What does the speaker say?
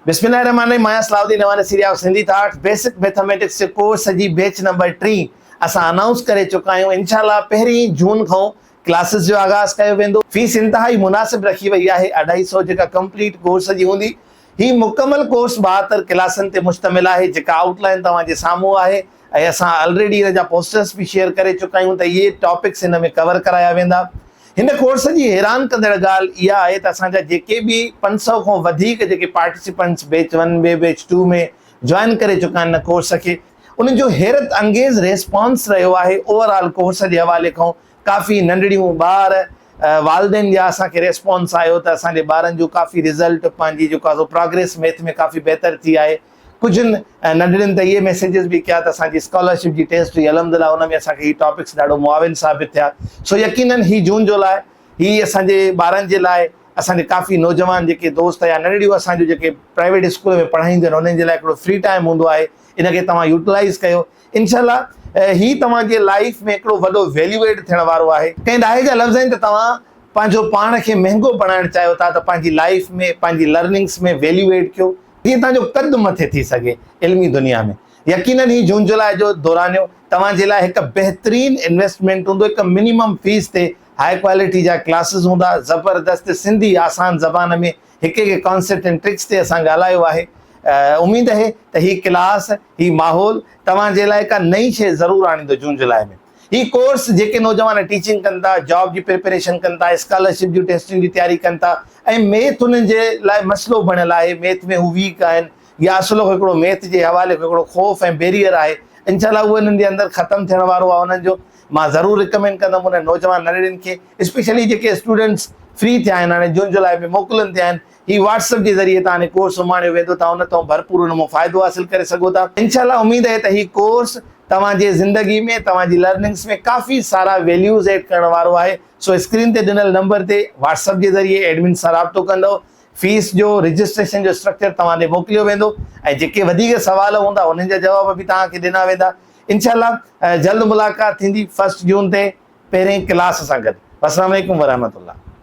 بسم الله الرحمٰن الرحيم مان آهيان صلاح الدين نواني سيريا of Sindhi thoughts basic mathematics جي ڪورس جي بيچ نمبر ٽين اسان انائونس ڪري چڪا آهيون انشاء الله پهرين جون کان ڪلاسز جو آغاز ڪيو ويندو فيس انتهائي مناسب رکي وئي آهي اڍائي سئو جيڪا ڪمپليٽ ڪورس جي هوندي هي مڪمل ڪورس 72 ڪلاسن تي مشتمل آهي جيڪا آئوٽ لائن توهان جي سامهون آهي ۽ اسان الريڊي ان جا پوسٽرس به شيئر ڪري چڪا آهيون ته اهي ٽاپڪس هن ۾ ڪور ڪرايا ويندا. هن ڪورس جي حيران ڪندڙ ڳالهه اها آهي ته اسان جا جيڪي به 500 کان وڌيڪ جيڪي participants batch one ۾ batch two ۾ join ڪري چڪا آهن هن ڪورس کي انهن جو حيرت انگيز ريسپانس رهيو آهي اوور آل ڪورس جي حوالي کان ڪافي ننڍڙيون ٻار والدين جا اسان کي ريسپانس آيو ته اسان جي ٻارن جو ڪافي رزلٽ پنهنجي جيڪو آهي سو پراگريس ميٿ ۾ ڪافي بهتر ٿي آهي ڪجهه ننڍڙين ته اهي ميسيجز به ڪيا ته اسان جي اسڪالرشپ جي ٽيسٽ هئي الحمد لله ان ۾ اسان کي هي ٽاپڪس ڏاڍو معاون ثابت ٿيا سو يقينن هي جون جو لاء هي اسان جي ٻارن جي لاء اسان جي ڪافي نوجوان جيڪي دوست يا ننڍڙيون اسان جو جيڪي پرائيويٽ اسڪول ۾ پڙهائينديون آهن انهن جي لاء هڪڙو فري ٽائيم هوندو آهي ان کي توهان يوٽيلائز ڪيو انشاء الله هي توهان جي لائيف ۾ هڪڙو وڏو ويليو ايڊ ٿيڻ وارو آهي ڪنهن ڏاهي جا لفظ آهن ته توهان پنهنجو پاڻ کي مهنگو بڻائڻ چاهيو ٿا ته پنهنجي لائيف ۾ پنهنجي لرننگس ۾ ويليو ايڊ ڪيو جيئن توهان جو قد مٿي ٿي سگهي علمي دنيا ۾. يقينن هي جون جولاء جو دورانيو توهان جي لاء هڪ بهترين انويسٽمينٽ هوندو هڪ منيمم فيس تي هاء ڪوالٽي جا ڪلاسز هوندا زبردست سنڌي آسان زبان ۾ هڪ هڪ ڪانسيپٽ ۽ ٽرڪس تي اسان ڳالهايو آهي اميد اهي ته هي ڪلاس هي ماحول توهان جي لاء ڪا نئين شيء ضرور آڻيندو جون جولاء ۾. هي ڪورس جيڪي نوجوان ٽيچنگ ڪن ٿا، جاب جي پريپريشن ڪن ٿا، اسڪالرشپ جون ٽيسٽن جي تياري ڪن ٿا ۽ ميٿ انهن جي لاء مسئلو بڻيل آهي، ميٿ ۾ هو ويڪ آهن يا اصل هڪڙو ميٿ جي حوالي کان هڪڙو خوف ۽ بيريئر آهي، انشاء الله اهو انهن جي اندر ختم ٿيڻ وارو آهي انهن جو مان ضرور ريڪمينڊ ڪندم انهن نوجوان ننڍڙين کي اسپيشلي جيڪي اسٽوڊنٽس فري ٿيا آهن هاڻي جون جولاء ۾ موڪلن تي آهن هي واٽس اپ جي ذريعي توهان کي ڪورس اماڻيو ويندو توهان ان تان ڀرپور ان مان فائدو حاصل ڪري سگهو ٿا. انشاء الله اميد آهي ته هي ڪورس توهان جي زندگي ۾ توهان جي لرننگس ۾ ڪافي سارا ويليوز ايڊ ڪرڻ وارو آهي سو اسڪرين تي ڏنل نمبر تي واٽس اپ جي ذريعي ايڊمن سان رابطو ڪندو فيس جو رجسٽريشن جو اسٽرڪچر توهان ڏي موڪليو ويندو ۽ جيڪي وڌيڪ سوال هوندا انهن جا جواب به توهان کي ڏنا ويندا انشاء الله جلد ملاقات ٿيندي فرسٽ جون تي پهرين ڪلاس سان گڏ والسلام عليڪم ورحمة الله.